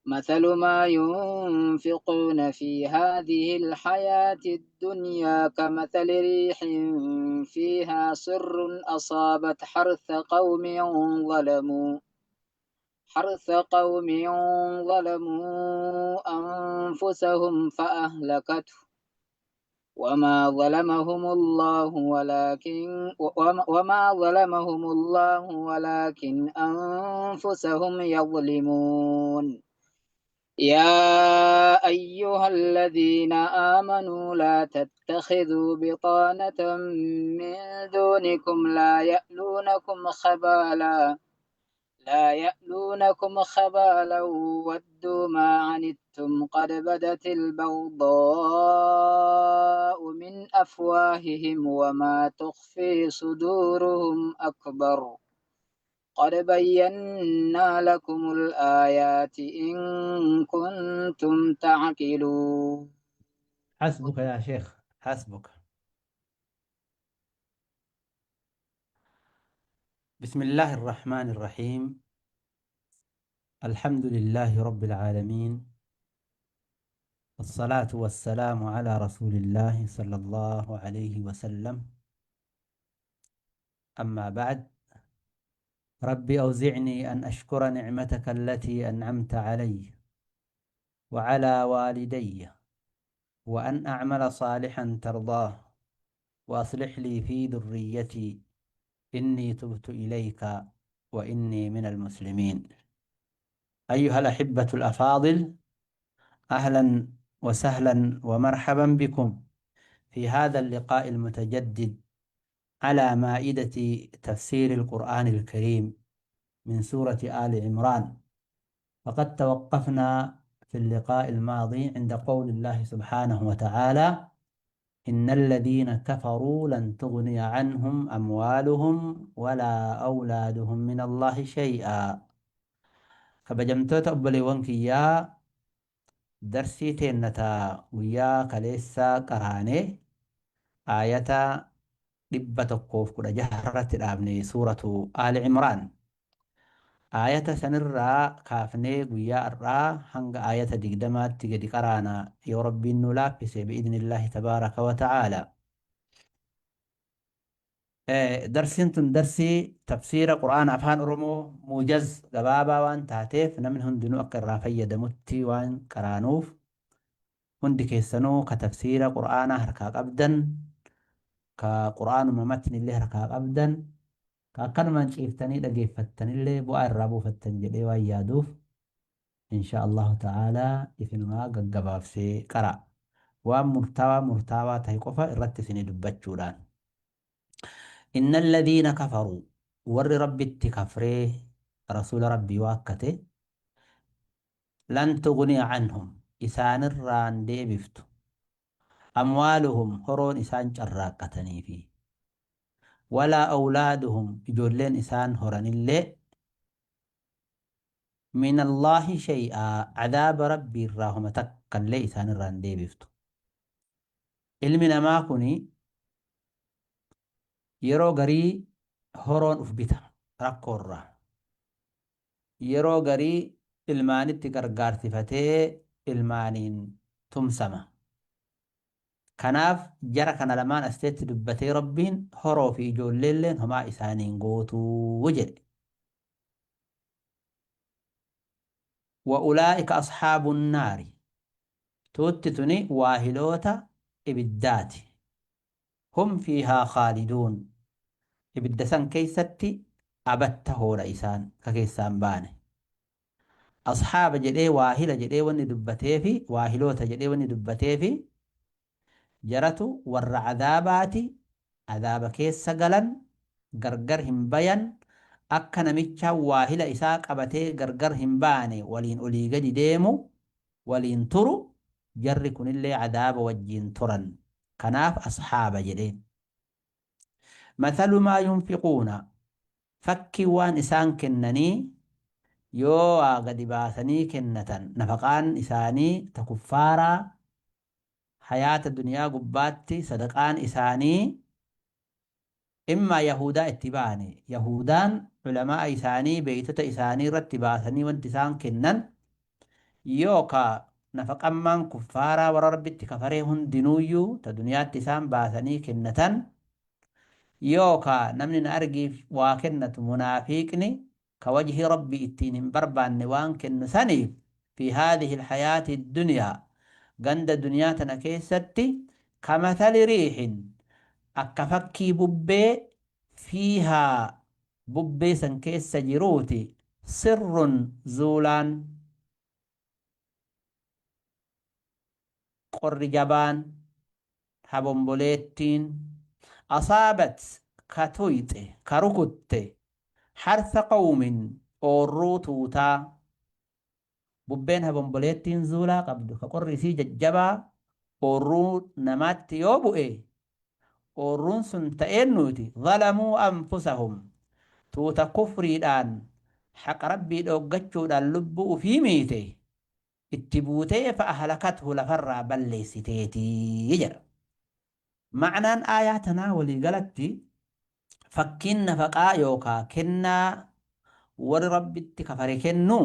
مثل ما ينفقون في هذه الحياة الدنيا كمثل ريح فيها صر أصابت حرث قوم ظلموا أنفسهم فأهلكته وما ظلمهم الله ولكن أنفسهم يظلمون. يا أيها الذين آمنوا لا تتخذوا بطانة من دونكم لا يألونكم خبالا ودوا ما عنتم قد بدت البغضاء من أفواههم وما تخفي صدورهم أكبر قد بينا لكم الآيات إن كنتم تعقلون. حسبك يا شيخ، حسبك. بسم الله الرحمن الرحيم. الحمد لله رب العالمين، والصلاة والسلام على رسول الله صلى الله عليه وسلم. أما بعد، ربي أوزعني أن أشكر نعمتك التي أنعمت علي وعلى والدي، وأن أعمل صالحا ترضاه، وأصلح لي في ذريتي، إني تبت إليك وإني من المسلمين. أيها الأحبة الأفاضل، أهلا وسهلا ومرحبا بكم في هذا اللقاء المتجدد على مائدة تفسير القرآن الكريم من سورة آل عمران. فقد توقفنا في اللقاء الماضي عند قول الله سبحانه وتعالى: إن الذين كفروا لن تغني عنهم أموالهم ولا أولادهم من الله شيئا. Kabajamtoota obboleewwan kiyyaa, darsii teenna guyyaa kaleessaa qaraanee aayata 116 irratti dhaabne, suuratu Aali Cimraan. Aayata sanirraa kaafnee guyyaa har'aa hanga aayata 20tti gadi qaraana, yoo Rabbiin nu laaffise, بإذن الله تبارك وتعالى. Darsiin tun darsii tafsiira Qur'aana Afaan Oromoo muujaz gabaabaa waan taateef, namni hundinuu akka irraa fayyadamutti waan qaraanuuf, hundi keessanuu ka tafsiira Qur'aanaa harkaa qabdan, ka Qur'aanuma matnillee harkaa qabdan, ka akkanumaan ciiftanii dhageeffattanillee bu'aa irraa buufattan jedhee waan yaaduuf, إن شاء الله تعالى isinumaa gaggabaabsee qara. Waan murtaawaa murtaawaa ta'e qofa irratti isinii dubbachuudhaan. إن الذين كفروا, warri Rabbitti kafree rasuula Rabbii waakkate, لن تغني عنهم, isaanirraan deebiftu, أموالهم, horoon isaan carraaqqatanii fi ولا أولادهم, ijoolleen isaan horanillee, من الله شيئا, cadaaba Rabbii irraa homa takkallee isaanirraan deebiftu. Ilmi namaa kuni yeroo garii horoon uf bita rakkoorraa. Yeroo garii ilmaanitti gargaarsifatee ilmaaniin tumsama. Kanaaf jara kana lamaan asteetti dubbatee Rabbiin horoo fi ijoolleelleen homaa isaaniin gootuu jedhe. وأولئك أصحاب النار, tuutti tuni waahiloota ibiddaati. هم فيها خالدون, ibidda san keessatti abatta hoodha isaan ka keessaan baane. أصحاب jedhee, waahila jedhee wanni dubbateefi, waahiloota jedhee wanni dubbateefi, jaratu warra cadaabaati, cadaaba keessa galan, gargar hin bayan. Akka namicha waahila isaa qabatee gargar hin baane, waliin olii gadi deemu, waliin turu, jarri kunillee cadaaba wajjiin turan. Kanaaf أصحاب jedheen. مثل ما ينفقون, fakkii waan isaan kennanii, yoo waa gadi baasanii kennatan, nafaqaan isaanii ta kuffaaraa hayaata duniyaa gubbaatti, sadaqaan isaanii immaa Yahudaa itti baane, Yahudaan culamaa isaanii, beeytota isaanii irratti baasanii wanti isaan kennan Yookaa nafaqammaan kuffaaraa warra Rabbitti kafaree hundinuuyyuu ta duniyaatti isaan baasanii kennatan, yookaa namni na argiif waa kennatu munaafiqni ka wajhii Rabbii ittiin hin barbaanne waan kennu saniif fi haadhihi alhayaati addunyaa ganda duniyaa tana keessatti kamathali riihin akka fakkii bubbee fiihaa bubbee san keessa jiruuti sirrun zuulaan qorri jabaan habomboleettiin asaabat ka tuyxe ka rukutte harsa qawmin oorruu tuutaa bubbeen habomboleettiin zuulaa qabdu ka qorri isii jajjabaa oorruu namaatti yoo bu'e oorruun sun ta eennuuti zalamuu anfusahum tuuta kufriidhaan haqa Rabbii dhooggachuudhaan lubbuu ufii miite itti buutee fa ahlakathu lafarraa balleessiteeti jedha. Ma'naan aayaa tanaa walii galatti fakkiin nafaqaa yookaa kennaa warri Rabbitti kafare kennu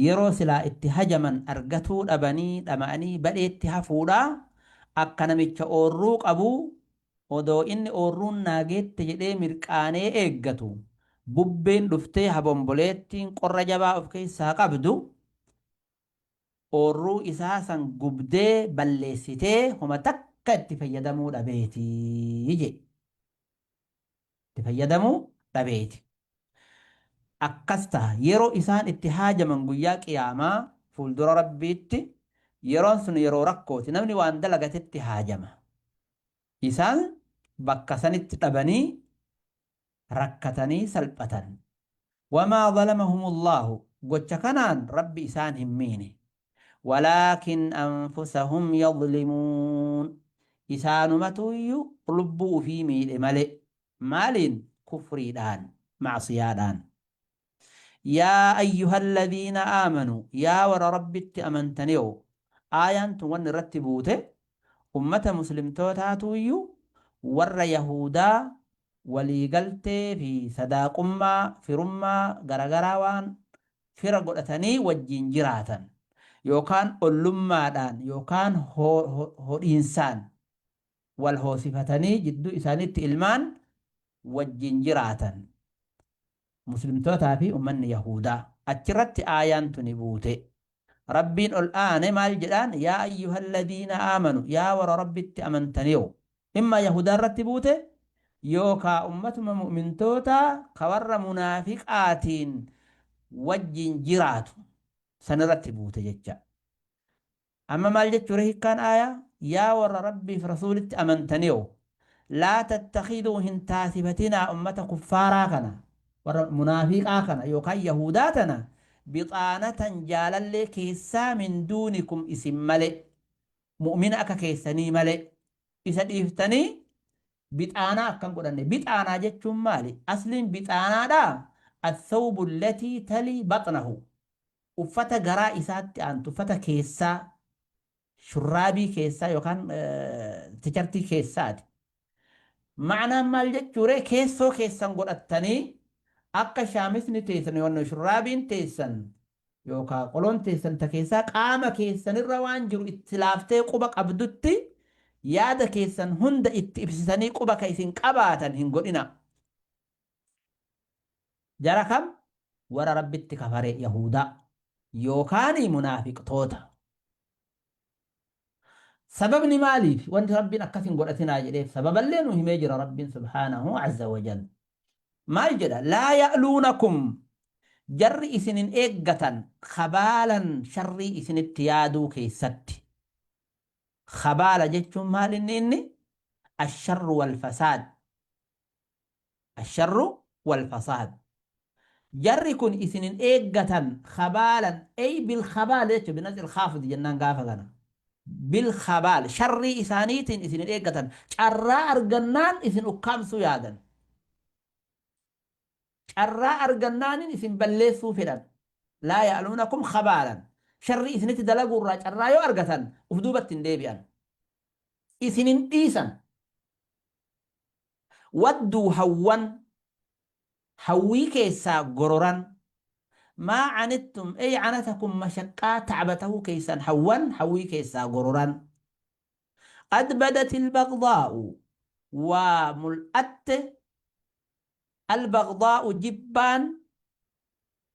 yeroo silaa itti hajaman argatuu dhabanii dhama'anii badheetti hafuudha akka namicha oorruu qabuu odoo inni oorruun naa geette jedhee mirqaanee eeggatu bubbeen dhuftee habomboleettiin qorra jabaa of keessaa qabdu oorruu isaa san gubdee balleessitee homa takka itti fayyadamuu dhabeeti jedhe. Itti fayyadamuu dhabeeti. Akkas taha yeroo isaan itti haajaman guyyaa qiyaamaa fuuldura Rabbiitti yeroon sun yeroo rakkooti namni waan dalagatetti haajama. Isaan bakka sanitti dhabanii rakkatanii salphatan. Wamaa zalamahumullaahu gocha kanaan Rabbi isaan hin miine. Walaakin anfusahum yazlimuun isaanumatuuyyu lubbuu ufii miidhe malee. Maaliin? Kufriidhaan, ma'siyaadhaan. Yaa ayyuhalladiina aamanuu yaa warra Rabbitti amantanio aayaan tun wanni irratti buute ummata muslimtootaatuuyyu warra yahuudaa walii galtee fi sadaaqummaa firummaa garagaraa waan fira godhatanii wajjiin jiraatan yookaan ollummaadhaan yookaan hodhiinsaan wal hoosifatanii jidduu isaaniitti ilmaan wajjin jiraatan muslimtootaa fi ummanni yahuudaa achirratti aayaan tuni buute. Rabbiin ol aane maal jedhaan? Yaa ayyuhalladiina aamanu yaa warra Rabbitti amantaniyo imma yahudaa irratti buute yookaa ummatuma mu'mintootaa ka warra munaafiqaatiin wajjin jiraatu sanirratti buute jecha. Amma maal jechuure hiikkaan aayaa? Yaa warra Rabbiif Rasuulitti amantaniyo, laa tattakhiduu hin taasifatinaa ummata kuffaaraa kana, warra munaafiqaa kana yookaan yahuudaa tana bixaanatan jaalallee keessaa min duunikum isin malee, mu'mina akka keessanii malee, isa dhiiftanii bixaanaa akka hin godhanne. Bixaanaa jechuun maali? Asliin bixaanaadhaa athawbu allatii talii baxnahu. Uffata garaa isaatti aantu, uffata keessaa, shurraabii keessaa yookaan tichartii keessaati. Ma'anaan maal jechuure? Keessoo keessan godhattanii akka shaamisni teessan yookaan shurraabiin teessan yookaan qoloon teessan ta keessaa qaama keessanirra waan jiru itti laaftee quba qabdutti yaada keessan hunda itti ibsitanii quba ka isin qabaatan hin godhina. Jara kam? Warra Rabbitti kafare Yahuudaa yookaan munaafiqtoota. Sababni maaliif wanti Rabbiin akkas hin godhatinaa jedheef sababallee nu himee jira Rabbiin subhaanahu azza wa jal. Maal jedha? Laa ya'luunakum jarri isin hin eeggatan khabaalan sharrii isinitti yaaduu keessatti. Khabaala jechuun maal inni? Asharru wal fasaad. Asharru wal fasaad. Jarri kun isin hin eeggatan khabaalan ay bil khabaal jechuun binazil khaafid jennaan gaafa kana. Bil khabaal sharrii isaaniitiin isin hin eeggatan carraa argannaan isin ukkaamsuu yaadan. Carraa argannaanin isin balleessuu fedhan. Laa ya'luunakum khabaalan. Sharrii isinitti dalaguurraa carraa yoo argatan uf duubatti hin deebi'an. Isin hin dhiisan. Wadduu hawwan, hawwii keessaa gororan. Maa canittum ey canatakum mashaqqaa tacba tahuu keessan hawwan hawwii keessaa gororan. Qad badatil bagdaa'u waa mul'atte albagdaa'u jibbaan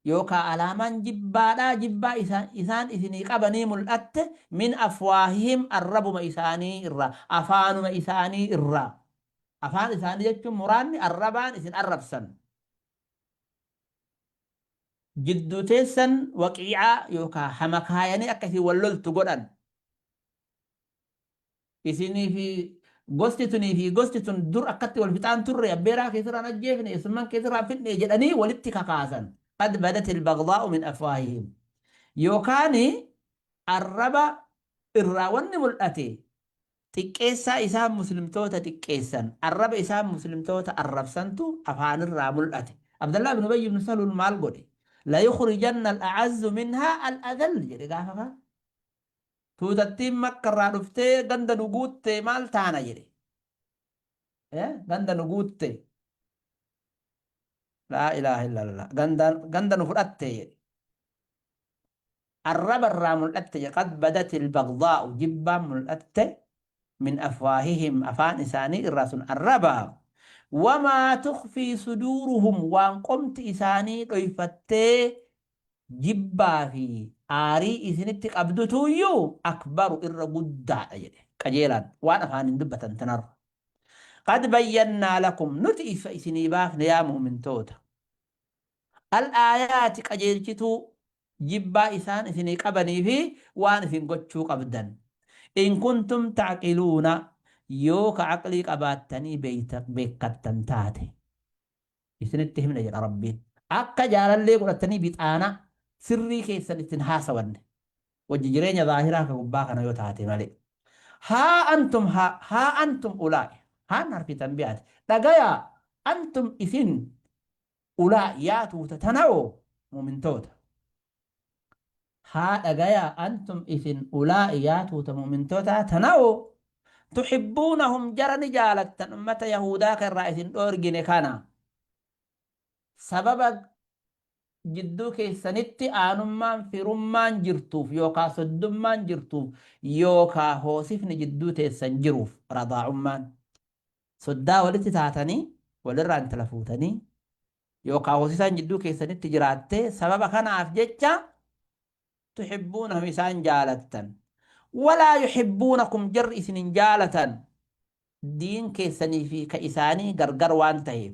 yookaa alaamaan jibbaadhaa jibbaa isaan isinii qabanii mul'atte min afwaahihim arrabuma isaanii irraa afaanuma isaanii irraa afaan isaanii jechuun muraanni arrabaan isin arrabsan jidduu teessan waqiicaa yookaa hamakaayanii akka isin wal loltu godhan Isinii fi gosti tunii fi gosti tun dur akkatti wal fixaan turre, abbeeraa kee sirraan ajjeefne, eessummaan kee sirraan fixne jedhanii walitti kakaasan. Qad badatil bagdaa'u min afwaahihim. Yookaan arraba irraa wanni mul'ate xiqqeessaa isaan muslimtoota xiqqeessan, arraba isaan muslimtoota arrabsantu afaanirraa mul'ate. Abdallah ibn Ubayy ibn Saluul maal godhe? La yukhrijanna al-a'azzu minhaa al-adhall jedhe gaafa kaan. Tuutattiin Makka irraa dhuftee ganda nu guutte maal taana jedhe. Ganda nu guutte. Laa ilaaha illallah. Ganda, ganda nu fudhatte jedhe. Arraba irraa mul'atte jedhe. Qad badatil bagdaa'u jibbaan mul'atte min afwaahihim afaan isaanii irraa sun arraba. Wamaa tukfii suduuruhum waan qomti isaanii dhoyfattee jibbaa fi aarii isinitti qabdutuuyyuu akbaru irra guddaadha jedhe qajeelaan waan afaaniin dubbatan tanarra. Qad bayyannaa lakum nuti ifa isinii baafne yaa mu'mintoota. Al-aayaati qajeelchituu jibbaa isaan isinii qabanii fi waan isin gochuu qabdan. In kuntum ta'qiluuna yoo ka aqlii qabaattanii beekkattan taate. Isinitti himne jedha Rabbiin. Akka jaalallee godhattanii bixaana sirrii keessan ittiin haasawanne. Wajji jireenya zaahiraa ka gubbaa kana yoo taate malee. Haa antum haa haa antum ulaa'i. Haan harfi tanbiyaati. Dhagayaa antum isin ulaa'i yaa tuuta tana'oo mu'mintoota. Haa dhagayaa antum isin ulaa'i yaa tuuta mu'mintootaa tana'oo tuhibbuunahum jara ni jaalattan ummata yahuudaa ka irraa isin dhoorgine kana sababa jidduu keessanitti aanummaan firummaan jirtuuf yookaa soddummaan jirtuuf yookaa hoosifni jidduu teessan jiruuf radaa'ummaan soddaa walitti taatanii walirraa intala fuutanii yookaa hoosisaan jidduu keessanitti jiraattee sababa kanaaf jecha tuhibbuunahum isaan jaalattan walaa yuhibbuunakum jarri isin hin jaalatan diin keessanii fi ka isaanii gargar waan taheef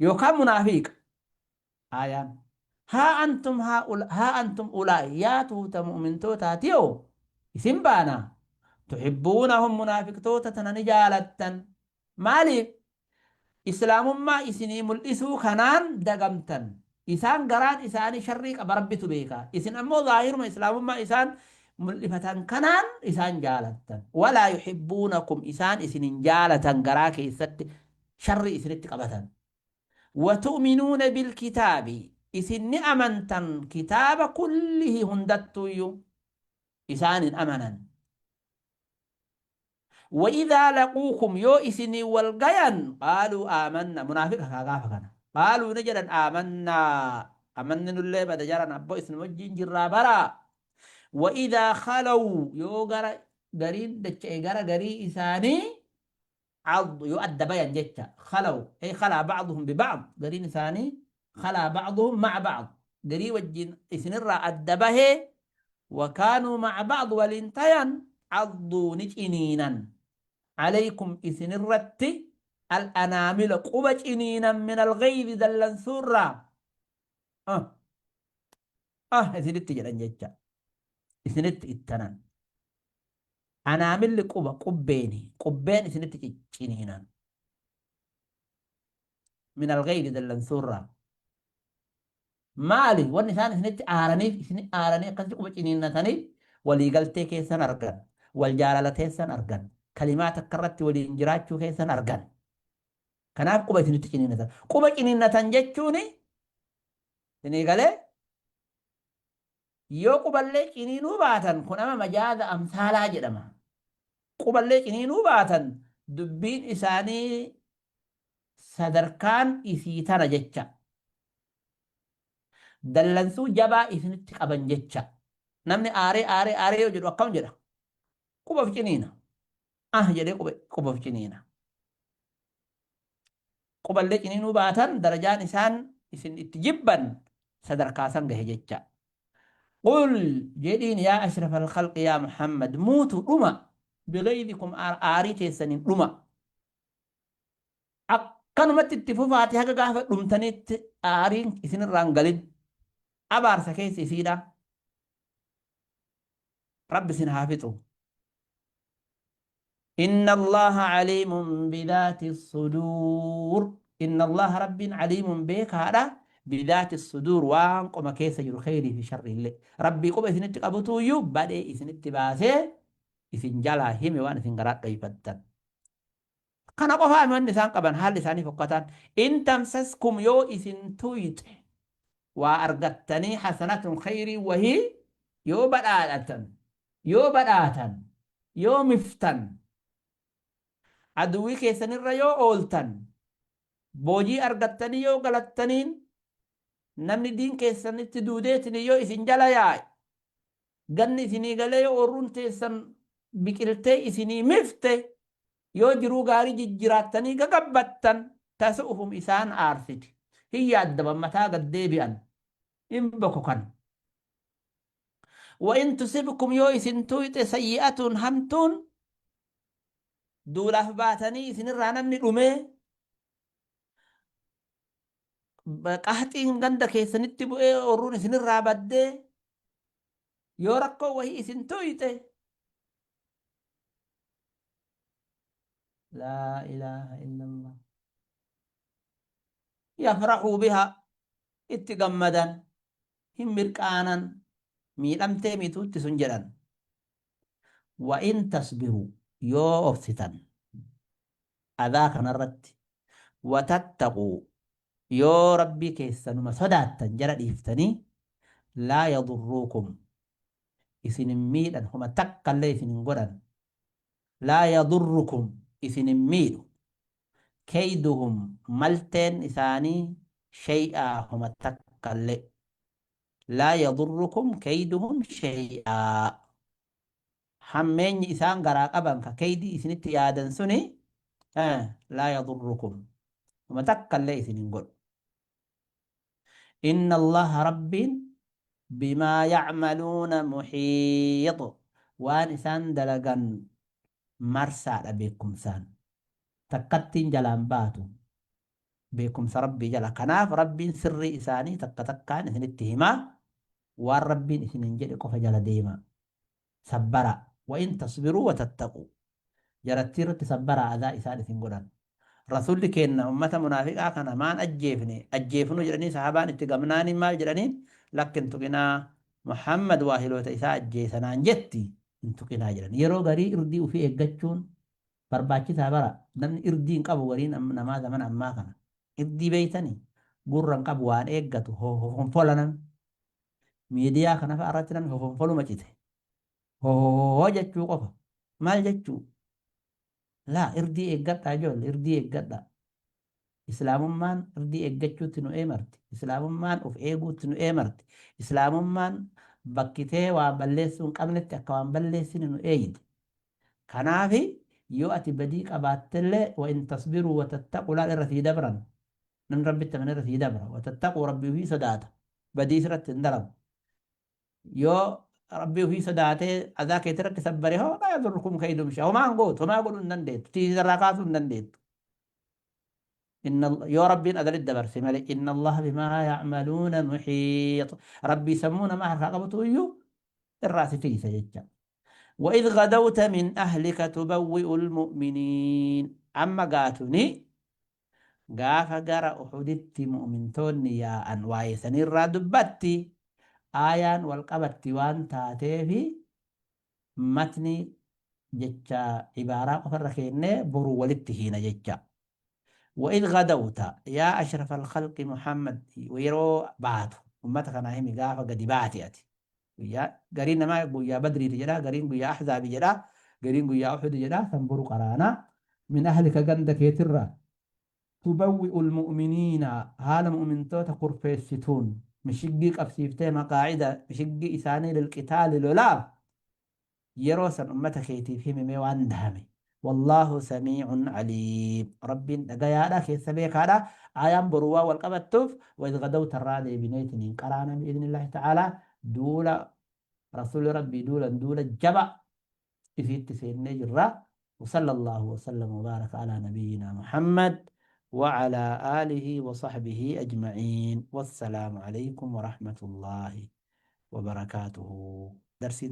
yookaan munaafiqa aayaan haa antum haa antum ulaa'i yaa tuuta mu'mintootaatiyoo isin baana tuhibbuunahum munaafiqtoota tana ni jaalattan maaliif Islaamummaa isinii mul'isuu kanaan dagamtan. Isaan garaan isaanii sharrii qaba Rabbitu beeka. Isin ammoo zaahiruma Islaamummaa isaan mul'ifatan kanaan isaan jaalattan. Walaa yuhibbuunakum isaan isin hin jaalatan garaa keessatti sharrii isinitti qabatan. Watu'minuuna bilkitaabi isin ni amantan kitaaba kullihi hundattuuyyuu isaan hin amanan. Wa'idhaa laquukum yoo isiniin wal gayan qaaluu aamanna munaafiqa kaa gaafa kana qaaluu ni jedhan aamannaa amanni nullee bada jaran abbo isin wajjiin jirraa baraa wa'idhaa khalaw yoo gara gariin dacha'e gara garii isaanii caddu yoo adda bayan jecha khalaw ay khalaa ba'duhum biba'd gariin isaanii khalaa ba'duhum ma'a ba'd garii wajjiin isinirraa adda bahee Wakaanuu ma'a ba'd waliin tayan cadduu ni ciniinan calaykum isinirratti al-anaamila quba ciniinan min al-ghayzi dallansuurraa ah ah isinitti jedhan jecha isinitti ittanan anaamilli quba qubbeeni qubbeen isinitti cicciniinan min al-ghayzi dallansuurraa Maali wanni isaan isinitti aaraniif isin aaranii akkasitti quba ciniinnataniif walii galtee keessan argan, wal jaalala teessan argan, kalimaa takka irratti waliin jiraachuu keessan argan. Kanaaf quba isinitti ciniinnatan. Quba ciniinnatan jechuun isinii galee yoo quballee ciniinuu baatan kun amma majaaza amsaalaa jedhama. Quballee ciniinuu baatan dubbiin isaanii sadarkaan isii tana jecha. Dallansuu jabaa isinitti qaban jecha. Namni aaree aaree aaree yoo jedhu akkam jedha? Quba of ciniina. Ah jedhee quba of ciniina. Quballee ciniinuu baatan darajaan isaan isin itti jibban sadarkaa san gahe jecha. Qul jedhiin yaa ashrafal khalqi yaa Muhammad muutu dhuma bighayzikum aarii teessaniin dhuma. Akkanumatti itti fufaati haga gaafa dhumtanitti aariin isinirraa hin galin. Abaarsa keessa isiidha. Rabbi isin haa fixu. Inna Allaha aliimun bidhaati suduur. Inna Allaha Rabbiin aliimun beekaadha. Bidhaati suduur waan qoma keessa jiru kheyrii fi sharrii illee. Rabbii quba isinitti qabutuuyyuu badhee isinitti baasee isin jalaa hime waan isin garaa dhoyfattan. Kana qofaami wanni isaan qaban haalli isaanii fokkataan. In tamsaskum yoo isin tuyxe waa argattanii hasanatun khayrii wahii yoo badhaadhatan yoo badhaatan yoo miftan aduwwii keessanirra yoo ooltan boojii argattanii yoo galattaniin namni diin keessanitti duudeetiin yoo isin jala yaa'e Ganni isinii galee yoo oorruun teessan biqiltee isinii mifte, yoo jiruu gaarii jijjiraattanii gagabbattan, tasu'uhum isaan aarsiti. Hin yaaddaban, mataa gad deebi'an, hin bokokan. Wa in tusibkum yoo isin tuuyxe sayyi'atun hamtuun, duulaaf baatanii isinirraa namni dhumee, Qahxiin ganda keessanitti bu'ee oorruun isinirraa baddee yoo rakkoo wahii isin tuyxe laa ilaaha illallah yafraxuu biha itti gammadan hin mirqaanan miidhamtee mituutti sun jedhan wa in tasbiruu yoo obsitan adhaa kanarratti watattaquu yoo Rabbii keessanuma sodaattan jara dhiiftanii laa yadurruukum isin hin miidhan homa takkallee isin hin godhan laa yadurrukum isin hin miidhu keyduhum malteen isaanii shay'aa homa takkallee laa yadurrukum keyduhum shay'aa Hammeenyi isaan garaa qaban ka keydii isinitti yaadan suni laa yadurrukum homa takkallee isin hin godhu. Inna Allaha Rabbiin bimaa yacmaluuna muhiix waan isaan dalagan marsaadha beekkumsaan. Takkattiin jalaan baatu beekumsa Rabbii jala. Kanaaf Rabbiin sirrii isaanii takka takkaan isinitti himaa waan Rabbiin isiniin jedhe qofa jala deemaa. Sabbaraa. Wa in tasbiruu wa tattaquu. Jarattii irratti sabbaraa adaa isaan isin godhan. Rasuulli keenna ummata munaafiqaa kana maan ajjeefne ajjeefnu jedhanii sahabaan itti gamnaaniin maal jedhaniin lakki hin tuqinaa Muhammad waahiloota isaa ajjeesanaan jetti hin tuqinaa jedhan. Yeroo garii irdii ufii eeggachuun barbaachisaa bara namni irdii hin qabu gariin namaa zamana ammaa kana. Irdii beeytanii gurra hin qabu waan eeggatu hofonfola namni. Miidiyaa kana fa'a irratti namni hofonfoluma cite. Hohohoho jechuu qofa. Maal jechuu? Laa irdii eeggadhaa ijoolle irdii eeggadhaa. Islaamummaan irdii eeggachuutti nu eemarti. Islaamummaan of eeguutti nu eemarti. Islaamummaan bakkitee waan balleessuu hin qabnetti akka waan balleessine nu eeydi. Kanaafi yoo ati badii qabaattellee wa in tasbiruu wa tattaquu laal irra sii dabran. Namni Rabbitti amane irra sii dabra. Wa tattaquu Rabbii ofii sodaata. Badii sirratti hin dalagu. Yoo Rabbii ofii sodaatee azaa keetii irratti sabbare hoo laa yadurrukum kaydum shay'a. Homaa hin gootu. Homaa godhuu hin dandeettu. Tiisisa irraa kaasuu hin dandeettu. Yoo Rabbiin adalitti dabarse malee inna Allaha bimaa ya'maluuna muhiix. Rabbii sammuu namaa harkaa qabutu iyyuu irraa si tiisa jecha. Wa idh gadawta min ahlika tubawwi'ul mu'miniin. Amma gaatuni Gaafa gara Uhuditti mu'mintoonni yaa'an waa'ee saniirraa dubbatti. Aayaan wal qabatti waan taateefi matnii jecha ibaaraa qofa irra keennee boru walitti hiina jecha. Wa'idh gadawta yaa ashrafal khalqi Muhammad yeroo baatu ummata kanaa himi gaafa gadi baate ati. Guyyaa gariin namaa guyyaa Badriiti jedha, gariin guyyaa Ahzaabi jedha, gariin guyyaa Uhudi jedha, san boru qaraana. Min ahlika ganda keetirraa tubawwi'ul mu'miniina haala mu'mintoota kurfeessituun. Mishiggii qabsiiftee maqaa'ida mishiggii isaanii lilqitaali lolaaf yeroo san ummata keetiif himi mee waan dahame. Wallaahu samiicun caliim. Rabbiin dhagayaadha keessa beekaadha. Aayaan boru waan wal qabattuuf wa idh gadawta irraa deebineetiniin qaraana bi'idhnillaahi ta'aalaa duula Rasuulli Rabbii duulan duula jaba isiitti seennee jirra. وصلى الله وسلم وبارك على نبينا محمد وعلى آله وصحبه أجمعين والسلام عليكم ورحمة الله وبركاته. درسي.